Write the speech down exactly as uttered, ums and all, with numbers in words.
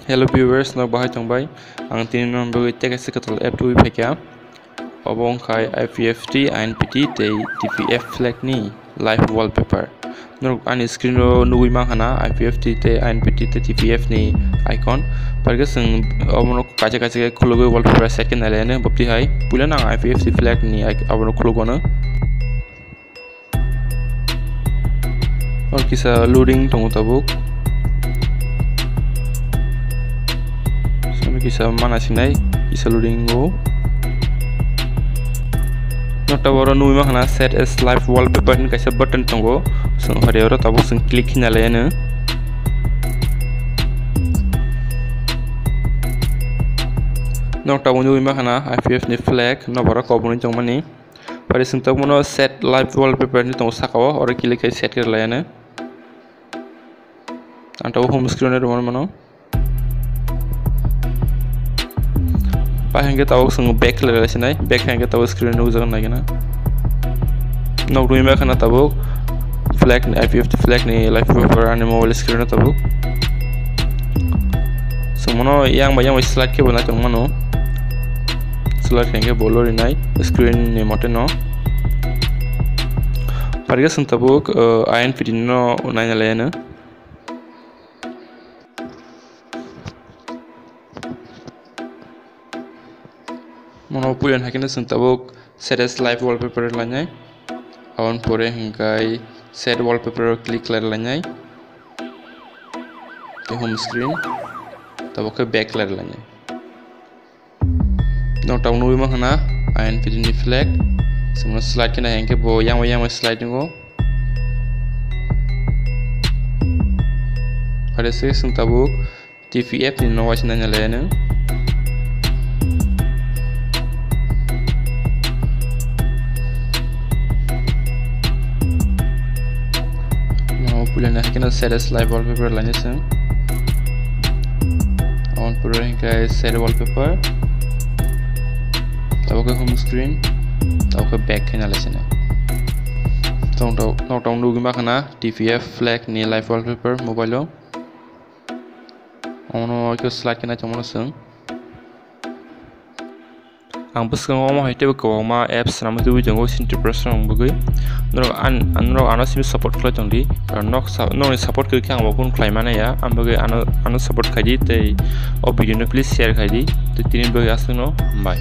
Hello viewers, nok bahai tongbai. Ang tini nokni bagwi tei kaisa kwtal app tubui phaikha. Obo wngkha I P F T, I N P T tei T P F flag ni live wallpaper. Norok ani screen o nugui mankha na I P F T tei I N P T tei T P F ni icon. Parke chwng obono kaisa kaisa khe khulugui wallpaper set khe nailaino bopti hai. Puila nang I P F T flag ni ic-, abono khulugwno. Oro kisa loading tongo tabuk. Sono kisa mana sinai, kisa loading o. Nokta oro nugui mankha na set as live wallpaper hinwi kaisa button tongo. Chwng hori oro tabuk chwng click khe nailaino. Nokta o nugui mankha na I P F ni flag, no borok koboni tongmani. Pari chwng tabuk mano set live wallpaper hinwi tongo saka o, oro click khai set khe rwlaiano. Ang tabuk home screen o rwmani mano. Pai hwnkhe tabuk chwng back khlai rwlai sinai, back hwnkhe tabuk screen o nukjagwi naikhe na. Nok rwui mankha na tabuk flag ni, I P F T flag ni live wallpaper ani mobile screen o tabuk. Chwng mano yang bai yang bai slide khe bo nai tongmano. Slide hwnkhe bo lorinai screen ni mote no. Parikhe chwng tabuk, uh, I N P T no naina laiano. Mono puila haikhe no chwng tabuk set as live wallpaper lainai. Aboni pore hwnkhe set wallpaper o click khlai lainai. Tei home screen tabuk khe back khlai lainai. Nok tabuk nugui mankha na I N P T ni flag. Chwngno slide khe nai hwnkhe bo yang bai yang bai slide wngo. Pare se chwng tabuk T P F ni no waisa naina laiano. No, puila na hakhe no set as live wallpaper lainai chwng. Aboni pore hwnkhe set wallpaper. Tabuk khe home screen. Tabuk khe back khe nalai chwng. Tong tong, nok tong nugui mankha na T P F flag ni live wallpaper mobile o. Omono khe slide khe naitongmano chwng. Ang bwskango omo hai teibo kwbangma apps swnamwi tubui tongo chini Tripura rokni bagwi. Norok an-, an-, norok ano simi support khlai tongdi. Karon nok sa-, nokni support kwrwi khe ang bo kunu khlai manya. Ang bagwi ano, ano support khaidi tei o video no please share khaidi. Tei tini bagwi aswkno hambai.